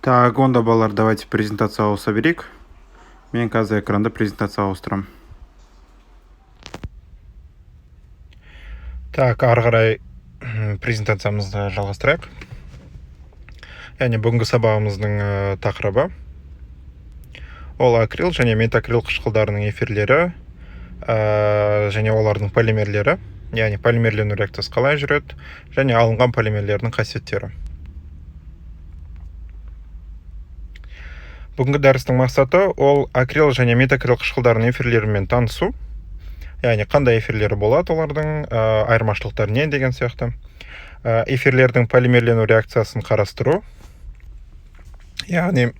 Так, онда, балалар, давайте презентация ауыса берейік. Мен қазір экранда презентация ауыстырамын. Так, ары қарай презентациямызды жалғастырайық. Яғни бүгінгі сабағымыздың тақырыбы ол акрил және метакрил қышқылдарының эфирлері және олардың полимерлері, яғни полимерлену реакциясы қалай жүреді және алынған полимерлердің қасиеттері. Бүгінгі дәрістің мақсаты ол акрил және метакрил қышқылдарының эфирлерімен танысу, яғни қандай эфирлері болады, олардың айырмашылықтары не деген сияқты. Эфирлердің полимерлену реакциясын қарастыру, яғни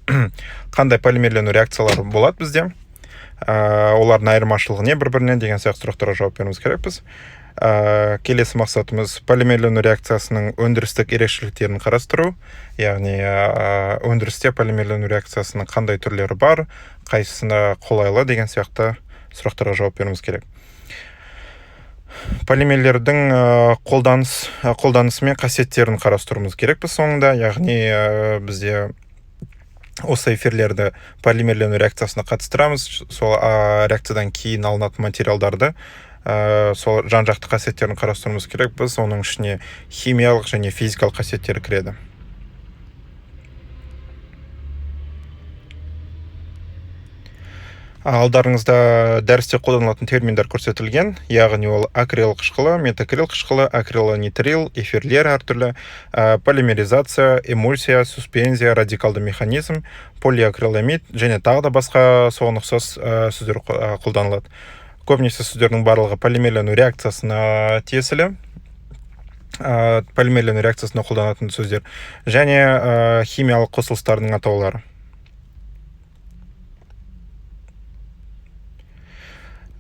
қандай полимерлену реакциялары болады бізде, олардың айырмашылығы не бір-бірінен деген сияқты сұрақтарға жауап беруіміз керекпіз. Келесі мақсатымыз полимерлену реакциясының өндірістік ерекшеліктерін қарастыру, яғни өндірісте полимерлену реакциясының қандай түрлері бар, қайсысына қолайлы деген сияқты сұрақтарға жауап беруіміз керек. Полимерлердің қолданысы мен қасиеттерін қарастыруымыз керекпіз соңында, яғни бізде осы эфирлерді полимерлену реакциясына қатыстырамыз, сол реакциядан кейін алынатын материалдарды, сол жан-жақты қасиеттерін қарастыруымыз керек. Біз оның ішіне химиялық және физикалық қасиеттері кіреді. Алдарыңызда дәрісте қолданылатын терминдер көрсетілген, яғни ол акрил қышқылы, метакрил қышқылы, акрилонитрил, эфирлер әртүрлі, полимеризация, эмульсия, суспензия, радикалды механизм, полиакриламид және тағы да басқа соған ұқсас сөздер қолданылады. Көбінесе сөздердің барлығы полимерлену реакциясына тиесілі, полимерлену реакциясына қолданатын сөздер және химиялық қосылыстардың атаулары.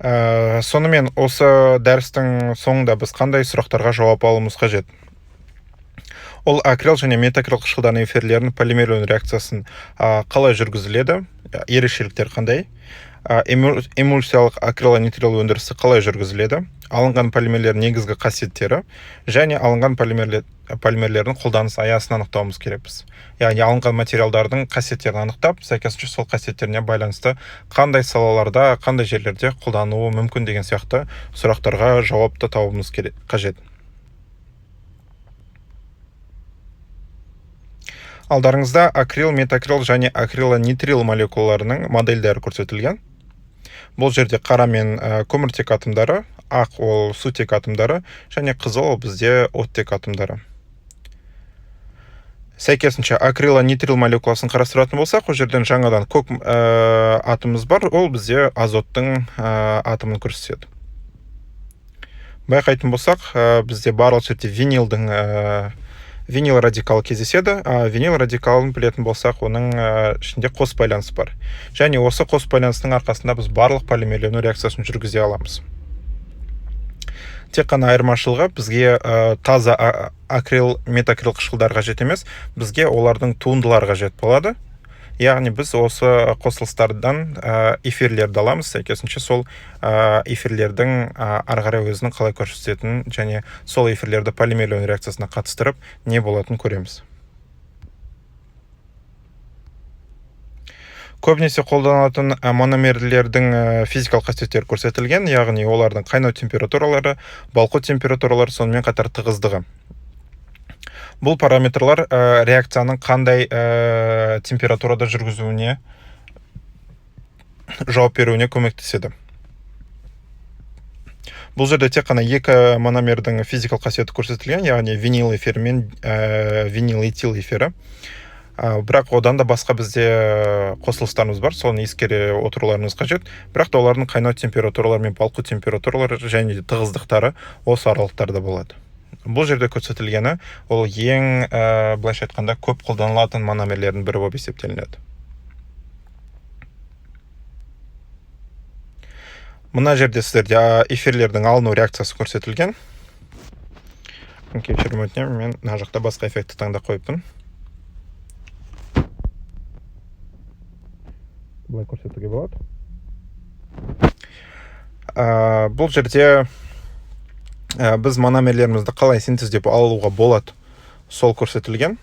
Сонымен осы дәрістің соңында біз қандай сұрақтарға жауап алуымыз қажет? Ол акрил және метакрил қышқылдарының эфирлерінің полимерлену реакциясын қалай жүргізіледі, ерекшеліктер қандай, эмульсиялық акрилонитрил өндірісі қалай жүргізіледі, алынған полимерлердің негізгі қасиеттері және алынған полимерлердің қолданыс аясын анықтауымыз керекпіз. Яғни алынған материалдардың қасиеттерін анықтап, сәйкесінше сол қасиеттеріне байланысты қандай салаларда, қандай жерлерде қолдануы мүмкін деген сияқты сұрақтарға жауапты табуымыз қажет. Алдарыңызда акрил, метакрил және акрилонитрил молекулаларының модельдері көрсетілген. Бұл жерде қара мен көміртек атомдары, ақ ол сутек атомдары және қызыл ол бізде оттек атомдары. Сәйкесінше акрилонитрил молекуласын қарастыратын болсақ, ол жерден жаңадан көк атомымыз бар, ол бізде азоттың атомын көрсетеді. Байқайтын болсақ, бізде барлық жерде винил радикалы кездеседі. Винил радикалын білетін болсақ, оның ішінде қос байланыс бар. Және осы қос байланыстың арқасында біз барлық полимерлену реакциясын жүргізе аламыз. Тек қана айырмашылығы бізге таза акрил, метакрил қышқылдар қажет емес, бізге олардың туындылары қажет болады. Яғни біз осы қосылыстардан эфирлерді аламыз, сәйкесінше сол эфирлердің ары қарай өзінің қалай көрсететінін және сол эфирлерді полимерлену реакциясына қатыстырып не болатынын көреміз. Көбінесе қолданылатын мономерлердің физикалық қасиеттері көрсетілген, яғни олардың қайнау температуралары, балқу температуралары, сонымен қатар тығыздығы. Бұл параметрлар реакцияның қандай температурада жүргізуіне жауап беруіне көмектеседі. Бұл жерде тек қана екі мономердің физикалық қасиеті көрсетілген, яғни винил эфирі мен винил этил эфирі. Бірақ одан да басқа бізде қосылыстарымыз бар, соны ескере отыруларыңыз қажет. Бірақ та олардың қайнау температуралары мен балқу температуралары және де тығыздықтары осы аралықтарда болады. Бұл жерде көрсетілгені ол ең, былайша айтқанда, көп қолданылатын мономерлердің бірі болып есептелінеді. Мына жерде сіздерде эфирлердің алыну реакциясы көрсетілген. Кешірім өтінемін, мен мына жақта басқа эффектті таңдап қойыппын. Былай көрсетуге болады. Бұл жерде біз мономерлерімізді қалай синтездеп алуға болады, сол көрсетілген.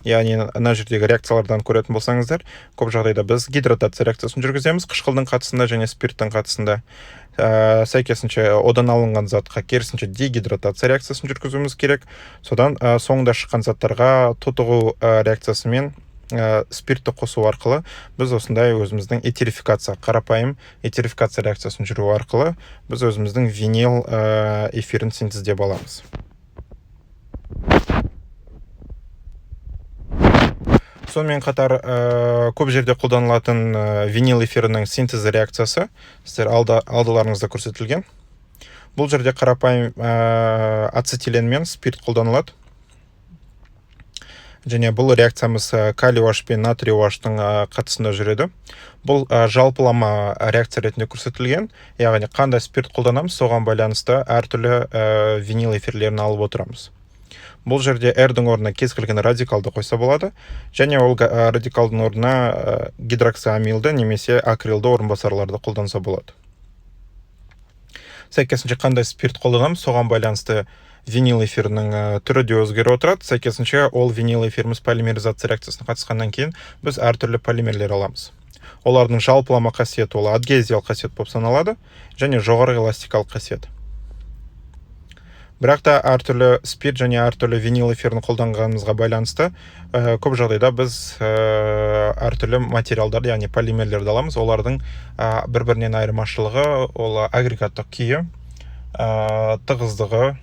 Яғни мына жердегі реакциялардан көретін болсаңыздар, көп жағдайда біз гидратация реакциясын жүргіземіз қышқылдың қатысында және спирттің қатысында. Сәйкесінше одан алынған затқа керісінше дегидратация реакциясын жүргізуіміз керек. Содан соңында шыққан заттарға тотығу реакциясымен спиртті қосу арқылы біз осындай өзіміздің этерификация, қарапайым этерификация реакциясын жүру арқылы біз өзіміздің винил эфирін синтездеп аламыз. Сонымен қатар көп жерде қолданылатын винил эфирінің синтезі реакциясы сіздер алдыларыңызда көрсетілген. Бұл жерде қарапайым ацетилен мен спирт қолданылады. Және бұл реакциямыз калий OH пен натрий OH-тың қатысында жүреді. Бұл жалпылама реакция ретінде көрсетілген, яғни қандай спирт қолданамыз, соған байланысты әртүрлі винил эфирлерін алып отырамыз. Бұл жерде R-дің орнына кез келген радикалды қойса болады, және ол радикалдың орнына гидроксиамилді немесе акрилді орынбасарларды қолданса болады. Сәйкесінше қандай спирт қолданамыз, соған байланысты винил эфирінің түрі де өзгеріп отырады. Сәйкесінше ол винил эфиріміз полимеризация реакциясына қатысқаннан кейін біз әртүрлі полимерлер аламыз. Олардың жалпылама қасиеті ол адгезиялық қасиет болып саналады және жоғары эластикалық қасиет. Бірақ та әртүрлі спирт және әртүрлі винил эфирін қолданғанымызға байланысты көп жағдайда біз әртүрлі материалдарды, яғни полимерлерді аламыз. Олардың бір-бірінен айырмашылығы ол агрегаттық күйі, тығыздығы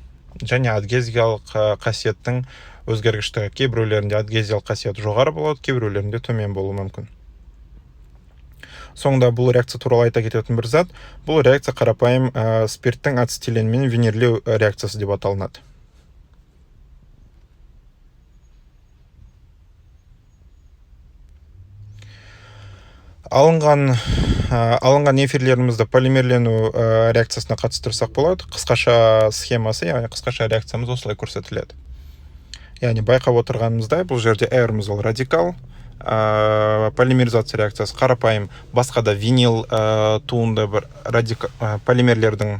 және адгезиялық қасиеттің өзгергіштігі. Кейбіреулерінде адгезиялық қасиет жоғары болады, кейбіреулерінде төмен болуы мүмкін. Соңында бұл реакция туралы айта кететін бір зат, бұл реакция қарапайым спирттің ацетиленмен винирлеу реакциясы деп аталынады. Алынған эфирлерімізді полимерлену реакциясына қатыстырсақ болады. Қысқаша схемасы, яғни қысқаша реакциямыз осылай көрсетіледі. Яғни байқап отырғанымыздай, бұл жерде R-іміз ол радикал, полимеризация реакциясы қарапайым басқа да винил туынды бір полимерлердің,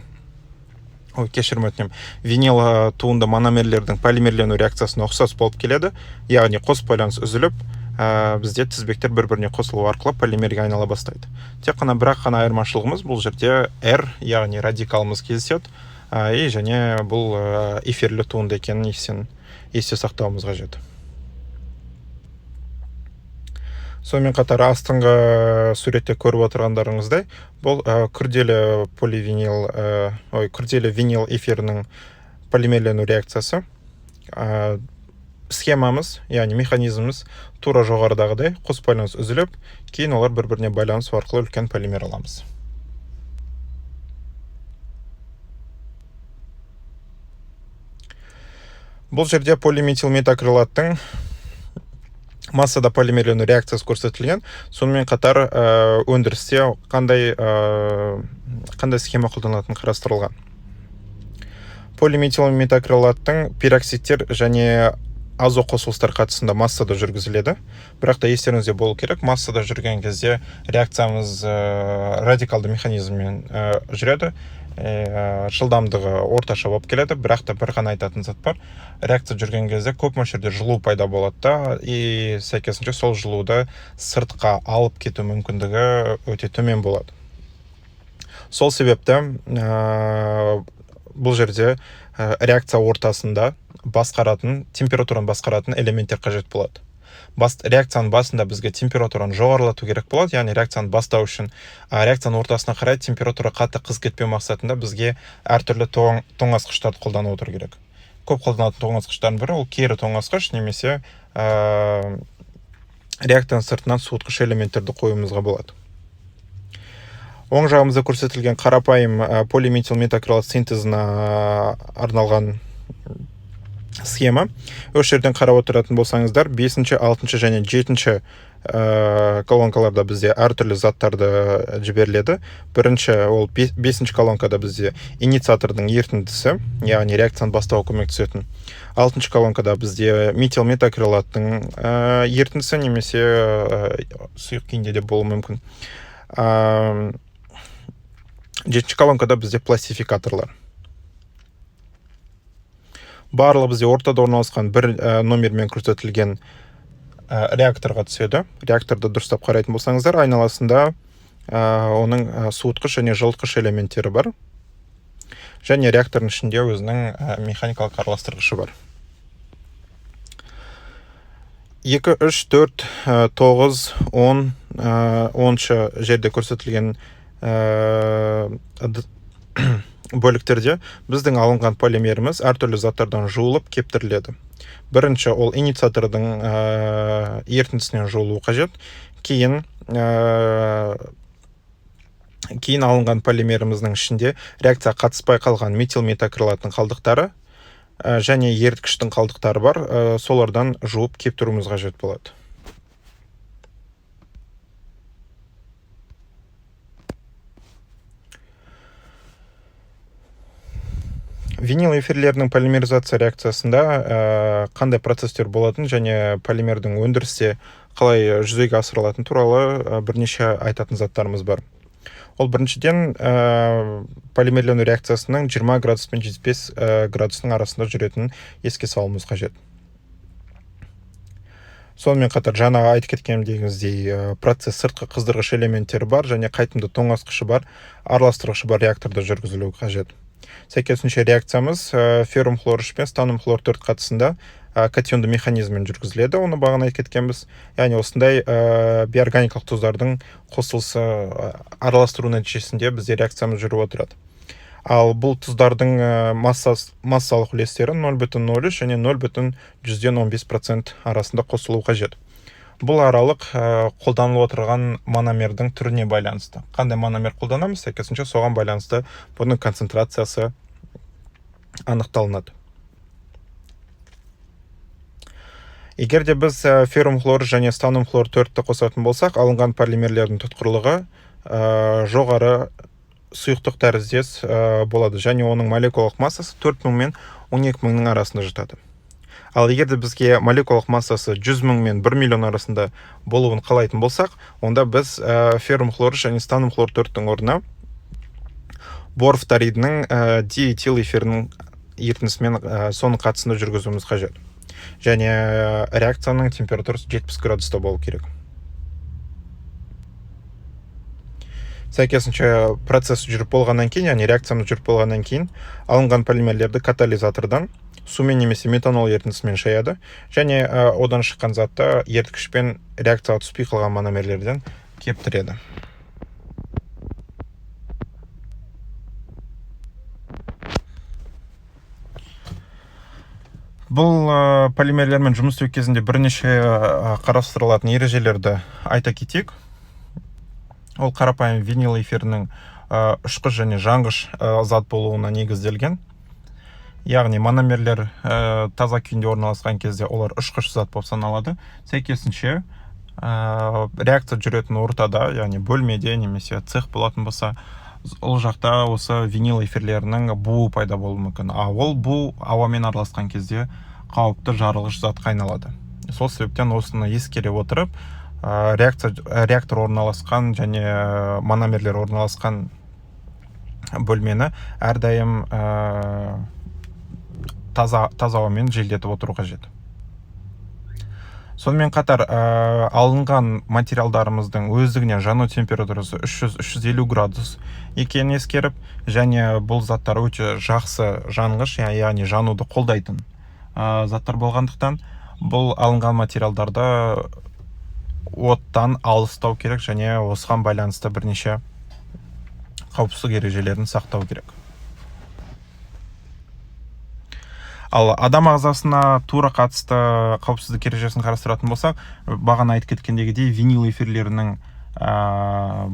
ой, кешірім өтінемін, винил туынды мономерлердің полимерлену реакциясына ұқсас болып келеді. Яғни қос байланыс үзіліп, бізде тізбектер бір-біріне қосылу арқылы полимерге айнала бастайды. Тек қана бірақ қана айырмашылығымыз бұл жерде R, яғни радикалымыз кездеседі, и және бұл эфирлі туынды екенін есте сақтауымыз қажет. Сонымен қатар астыңғы суретте көріп отырғандарыңыздай, бұл күрделі поливинил, күрделі винил эфирінің полимерлену реакциясы. Схемамыз, яғни механизміміз тура жоғарыдағыдай, қос байланыс үзіліп, кейін олар бір-біріне байланысу арқылы үлкен полимер аламыз. Бұл жерде полиметилметакрилаттың массада полимерлену реакциясы көрсетілген. Сонымен қатар өндірісте қандай схема қолданылатыны қарастырылған. Полиметилметакрилаттың пероксидтер және азо қосылыстар қатысында массада жүргізіледі. Бірақ та естеріңізде болу керек, массада жүрген кезде реакциямыз радикалды механизммен жүреді. Жылдамдығы орташа болып келеді. Бірақ та бір ғана айтатын зат бар. Реакция жүрген кезде көп мөлшерде жылу пайда болады да, и сәйкесінше сол жылуды сыртқа алып кету мүмкіндігі өте төмен болады. Сол себепті бұл жерде реакция ортасында басқаратын, температураны басқаратын элементтер қажет болады. Реакцияның басында бізге температураны жоғарылату керек болады, яғни реакцияны бастау үшін, реакцияның ортасына қарай температура қатты қызып кетпеу мақсатында бізге әртүрлі тоңазытқыштарды қолданып отыру керек. Көп қолданылатын тоңазытқыштардың бірі ол кері тоңазытқыш немесе реакцияның сыртынан суытқыш элементтерді қоюымызға болады. Оң жағымызда көрсетілген қарапайым полиметилметакрилат синтезіне арналған схема. Осы жерден қарап отыратын болсаңыздар, 5-ші, 6-шы және 7-ші колонкаларда бізде әртүрлі заттарды жіберіледі. Бірінші ол 5-ші колонкада бізде инициатордың ерітіндісі, яғни реакцияны бастауға көмектесетін. 6-шы колонкада бізде метилметакрилаттың ерітіндісі немесе сұйық күйінде де болуы мүмкін. 7-ші колонкада бізде пластификаторлар. Барлығы бізде ортада орналасқан бір номермен көрсетілген реакторға түседі. Реакторды дұрыстап қарайтын болсаңыздар, айналасында оның суытқыш және жылытқыш элементтері бар. Және реактордың ішінде өзінің механикалық араластырғышы бар. 2, 3, 4, 9, 10, 10-шы жерде көрсетілген бөліктерде біздің алынған полимеріміз әртүрлі заттардан жуылып кептіріледі. Бірінші ол инициатордың ерітіндісінен жуылуы қажет. Кейін алынған полимеріміздің ішінде реакция қатыспай қалған метилметакрилаттың қалдықтары және еріткіштің қалдықтары бар, солардан жуып кептіруіміз қажет болады. Винил эфирлерінің полимеризация реакциясында қандай процесстер болатын және полимердің өндірісте қалай жүзеге асырылатын туралы бірнеше айтатын заттарымыз бар. Ол біріншіден полимерлену реакциясының 20 градус пен 75 градустың арасында жүретінін еске салуымыз қажет. Сонымен қатар жаңа айтып кеткенімдегіздей, процесс сыртқы қыздырғыш элементтері бар және қайтымды тоңазытқышы бар, араластырғышы бар реакторда жүргізілуі қажет. Сәйкесінше реакциямыз феррум хлор 3 пен станум хлор 4 қатысында катионды механизммен жүргізіледі, оны бағана айтып кеткенбіз. Яғни осындай биорганикалық тұздардың қосылысы араластыру нәтижесінде бізде реакциямыз жүріп отырады. Ал бұл тұздардың массалық үлестері 0,03 және 0,15% арасында қосылуы қажет. Бұл аралық қолданылып отырған мономердің түріне байланысты. Қандай мономер қолданамыз, сәйкесінше соған байланысты бұның концентрациясы анықталынады. Егер де біз феррум хлор және станум хлор 4-ті қосатын болсақ, алынған полимерлердің тұтқырлығы жоғары сұйықтық тәріздес болады және оның молекулалық массасы 4000 мен 12 мыңның арасында жатады. Ал егер де бізге молекулалық массасы 100 мың мен 1 миллион арасында болуын қалайтын болсақ, онда біз феррум хлор және станум хлор 4-тің орнына бор фторидінің диэтил эфирінің ерітіндісімен соның қатысында жүргізуіміз қажет. Және реакцияның температурасы 70 градуста болу керек. Сәйкесінше процесс жүріп болғаннан кейін, яғни реакциямыз жүріп болғаннан кейін, алынған полимерлерді катализатордан сумен немесе метанол ерітіндісімен шаяды және одан шыққан затты еріткішпен реакцияға түспей қалған мономерлерден кептіреді. Бұл полимерлермен жұмыс істеу кезінде бірнеше қарастырылатын ережелерді айта кетейік. Ол қарапайым винил эфирінің ұшқыш және жанғыш зат болуына негізделген. Яғни мономерлер таза күйінде орналасқан кезде олар ұшқыш зат болып саналады. Сәйкесінше реакция жүретін ортада, яғни бөлмеде немесе цех болатын болса, ол жақта осы винил эфирлерінің буы пайда болуы мүмкін. А ол бу ауамен араласқан кезде қауіпті жарылғыш затқа айналады. Сол себептен осыны ескере отырып, реактор орналасқан және мономерлер орналасқан бөлмені әрдайым таза ауамен желдетіп отыру қажет. Сонымен қатар алынған материалдарымыздың өздігінен жану температурасы 300-350 градус екенін ескеріп, және бұл заттар өте жақсы жанғыш, яғни жануды қолдайтын заттар болғандықтан, бұл алынған материалдарды оттан алыстау керек және осыған байланысты бірнеше қауіпсіздік ережелерін сақтау керек. Ал адам ағзасына тура қатысты қауіпсіздік ережесін қарастыратын болсақ, бағана айтып кеткендегідей, винил эфирлерінің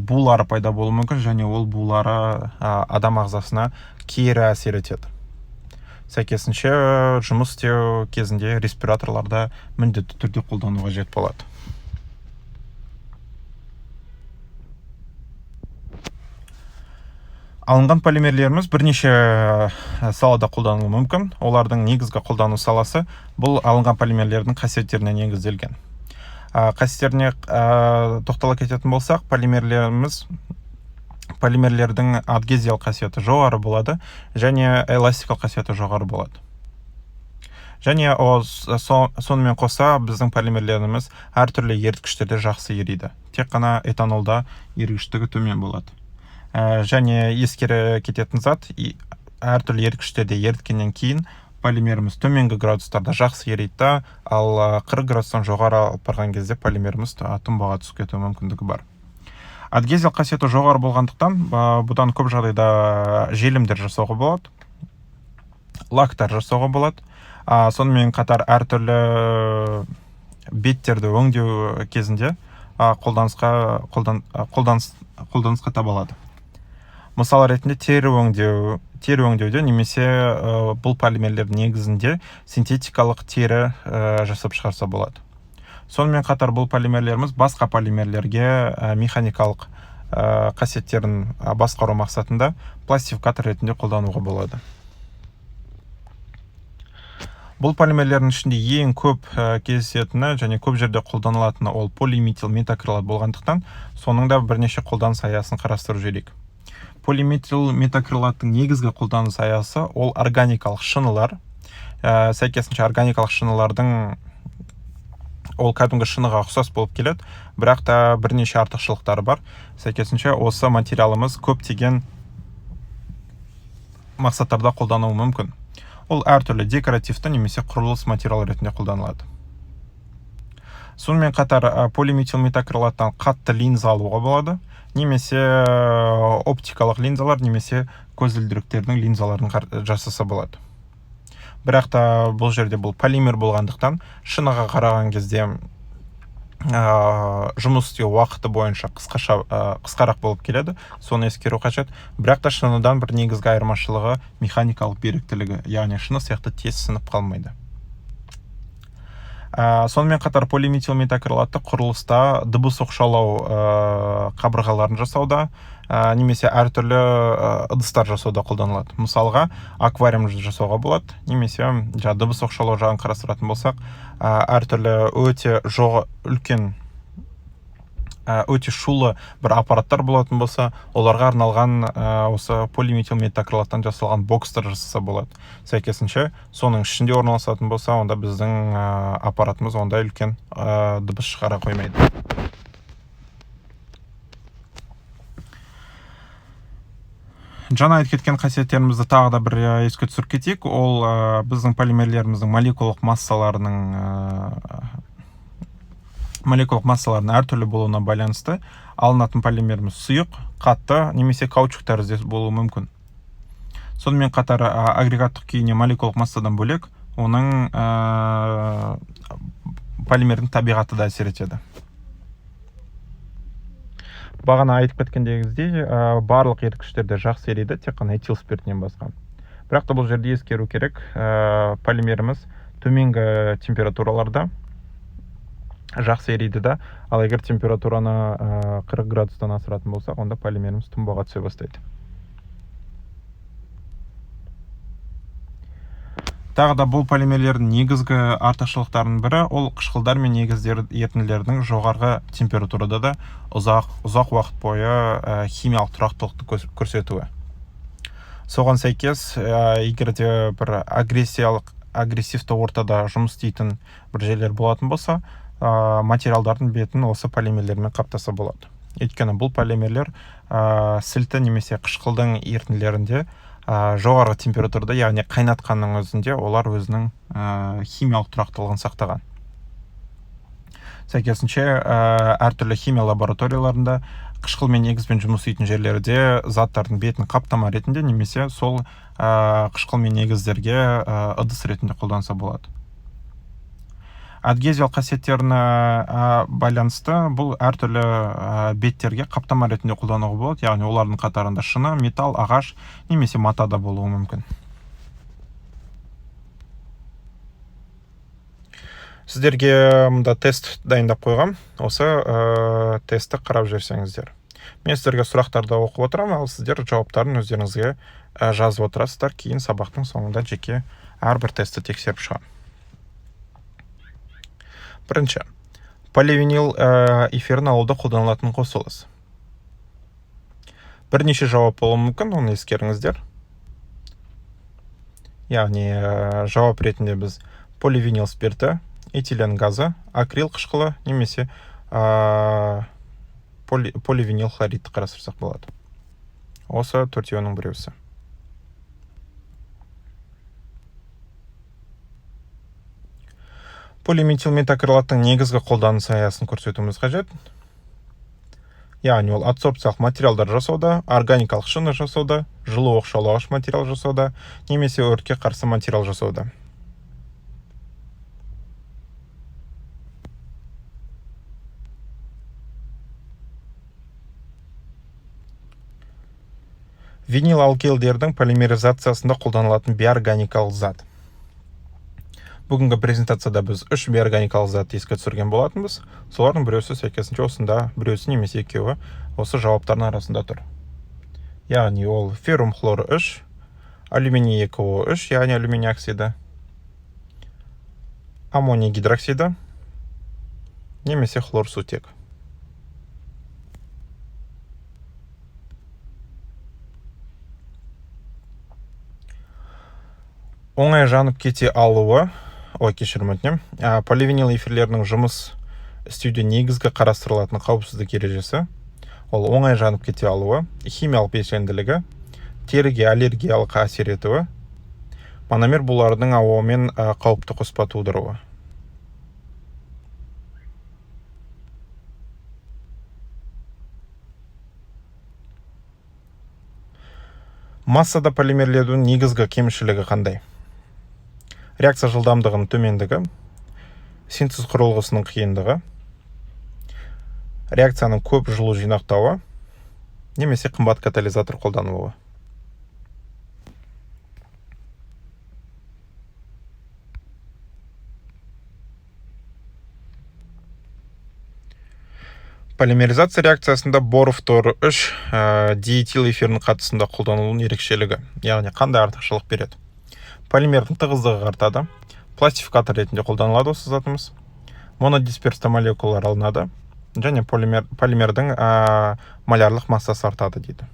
булары пайда болуы мүмкін және ол булары адам ағзасына кері әсер етеді. Сәйкесінше жұмыс істеу кезінде респираторларды міндетті түрде қолдану қажет болады. Алынған полимерлеріміз бірнеше салада қолданылуы мүмкін. Олардың негізгі қолдану саласы бұл алынған полимерлердің қасиеттеріне негізделген. Қасиеттеріне тоқтала кететін болсақ, полимерлердің адгезиялық қасиеті жоғары болады және эластикалық қасиеті жоғары болады. Және сонымен қоса біздің полимерлеріміз әртүрлі еріткіштерде жақсы ериді. Тек қана этанолда ергіштігі төмен болады. Және ескере кететін зат, әртүрлі еріткіштерде еріткеннен кейін полимеріміз төменгі градустарда жақсы ериді да, ал 40 градустан жоғары алып барған кезде полимеріміз тұнбаға түсіп кетуі мүмкіндігі бар. Адгезиялық қасиеті жоғары болғандықтан, бұдан көп жағдайда желімдер жасауға болады, лактар жасауға болады. Сонымен қатар әртүрлі беттерді өңдеу кезінде қолданысқа таба алады. Мысал ретінде тері өңдеуде немесе бұл полимерлер негізінде синтетикалық тері жасап шығарса болады. Сонымен қатар бұл полимерлеріміз басқа полимерлерге механикалық қасиеттерін басқару мақсатында пластификатор ретінде қолдануға болады. Бұл полимерлердің ішінде ең көп кездесетіні және көп жерде қолданылатыны ол полиметилметакрилат болғандықтан, соның да бірнеше қолданыс аясын қарастырып жіберейік. Полиметилметакрилаттың негізгі қолданыс аясы ол органикалық шынылар. Сәйкесінше органикалық шынылардың ол кәдімгі шыныға ұқсас болып келеді, бірақ та бірнеше артықшылықтары бар. Сәйкесінше осы материалымыз көптеген мақсаттарда қолдануы мүмкін. Ол әртүрлі декоративті немесе құрылыс материалы ретінде қолданылады. Сонымен қатар полиметилметакрилаттан қатты линза алуға болады, немесе оптикалық линзалар, немесе көзілдіріктердің линзаларын жасаса болады. Бірақ та бұл жерде бұл полимер болғандықтан шыныға қараған кезде жұмыс істеу уақыты бойынша қысқарақ болып келеді, соны ескеру қажет. Бірақ та шыныдан бір негізгі айырмашылығы механикалық беріктілігі, яғни шыны сияқты тез сынып қалмайды. Сонымен қатар полиметилметакрилатты құрылыста дыбыс оқшаулау қабырғаларын жасауда, немесе әртүрлі ыдыстар жасауда қолданылады. Мысалға, аквариум жасауға болады, немесе жаңа дыбыс оқшаулау жағын қарастыратын болсақ, әртүрлі өте үлкен, өте шулы бір аппараттар болатын болса, оларға арналған осы полиметилметакрилаттан жасалған бокстар жасаса болады. Сәйкесінше, соның ішінде орналасатын болса, онда біздің аппаратымыз ондай үлкен дыбыс шығара қоймайды. Жаңа айтып кеткен қасиеттерімізді тағы да бір еске түсіріп кетейік. Ол біздің полимерлеріміздің молекулалық массаларының әртүрлі болуына байланысты алынатын полимеріміз сұйық, қатты немесе каучук тәріздес болуы мүмкін. Сонымен қатар агрегаттық күйіне молекулалық массадан бөлек оның полимердің табиғаты да әсер етеді. Бағана айтып кеткендегіздей, барлық еріткіштерде жақсы ериді, тек қана этил спиртінен басқа. Бірақ та бұл жерде ескеру керек, полимеріміз төменгі температураларда жақсы ериді да, ал егер температураны 40 градустан асыратын болсақ, онда полимеріміз тұнбаға түсе бастайды. Тағы да бұл полимерлердің негізгі артықшылықтарының бірі ол қышқылдар мен негіздер ерітінділердің жоғарғы температурада да ұзақ уақыт бойы химиялық тұрақтылықты көрсетуі. Соған сәйкес, егер де бір агрессивті ортада жұмыс істейтін бір жерлер болатын болса, материалдардың бетін осы полимерлермен қаптаса болады. Өйткені бұл полимерлер сілті немесе қышқылдың ерітінділерінде жоғарғы температурада, яғни қайнатқанның өзінде олар өзінің химиялық тұрақтылығын сақтаған. Сәйкесінше, әртүрлі химия лабораторияларында қышқыл мен негізбен жұмыс істейтін жерлерде заттардың бетін қаптама ретінде немесе сол қышқыл мен негіздерге ыдыс ретінде қолданса болады. Адгезиялық қасиеттеріне байланысты бұл әртүрлі беттерге қаптама ретінде қолдануға болады, яғни олардың қатарында шыны, металл, ағаш немесе мата да болуы мүмкін. Сіздерге мында тест дайындап қойғам, осы тестті қарап жіберсеңіздер. Мен сіздерге сұрақтарды оқып отырамын, ал сіздер жауаптарын өздеріңізге жазып отырасыздар. Кейін сабақтың соңында жеке әрбір тестті тексеріп шығамын. Бірінші, поливинил эфирін алуда қолданылатын қосылыс. Бірнеше жауап болуы мүмкін, оны ескеріңіздер. Яғни жауап ретінде біз Поливинил спирті, этилен газы, акрил қышқылы немесе поливинил хлоридті қарастырсақ болады. Осы төртеуінің біреусі. Полиметилметакрилаттың негізгі қолданыс аясын көрсетуіміз қажет. Яғни ол адсорбциялық материалдар жасауда, органикалық шыны жасауда, жылу оқшаулағыш материал жасауда немесе өртке қарсы материал жасауда. Винил алкилдердің полимеризациясында қолданылатын биорганикалық зат. Бүгінгі презентацияда біз 3 биорганикалық затты еске түсірген болатынбыз. Солардың біреусі сәйкесінше осында, біреусі немесе екеуі осы жауаптардың арасында тұр. Яғни ол феррум хлоры 3, алюминий 2О3, яғни алюминий оксиді, аммоний гидроксиді немесе хлор сутек. Оңай жанып кете алуы, ой, кешірім өтінемін, поливинил эфирлерінің жұмыс істеуде негізгі қарастырылатын қауіпсіздік ережесі, ол оңай жанып кете алуы, химиялық белсенділігі, теріге аллергиялық әсер етуі, мономер булардың ауамен қауіпті қоспа тудыруы. Массада полимерлеудің негізгі кемшілігі қандай? Реакция жылдамдығының төмендігі, синтез құрылғысының қиындығы, реакцияның көп жылу жинақтауы немесе қымбат катализатор қолданылуы. Полимеризация реакциясында бор фторы 3 диэтил эфирінің қатысында қолданылуының ерекшелігі, яғни қандай артықшылық береді? Полимердің тығыздығы артады, пластификатор ретінде қолданылады осы затымыз, монодисперсті молекулалар алынады және полимердің молярлық массасы артады дейді.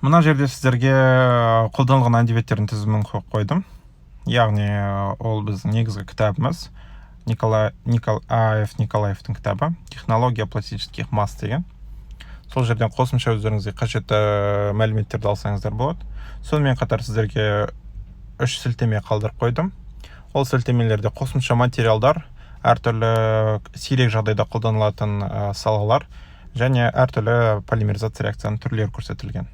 Мына жерде сіздерге қолданылған әдебиеттердің тізімін қойдым. Яғни ол біздің негізгі кітабымыз А.Ф. Николаевтың кітабы «Технология пластических масс» деген. Сол жерден қосымша өздеріңізге қажетті мәліметтерді алсаңыздар болады. Сонымен қатар сіздерге 3 сілтеме қалдырып қойдым. Ол сілтемелерде қосымша материалдар, әртүрлі сирек жағдайда қолданылатын салалар және әртүрлі полимеризация реакцияның түрлері көрсетілген.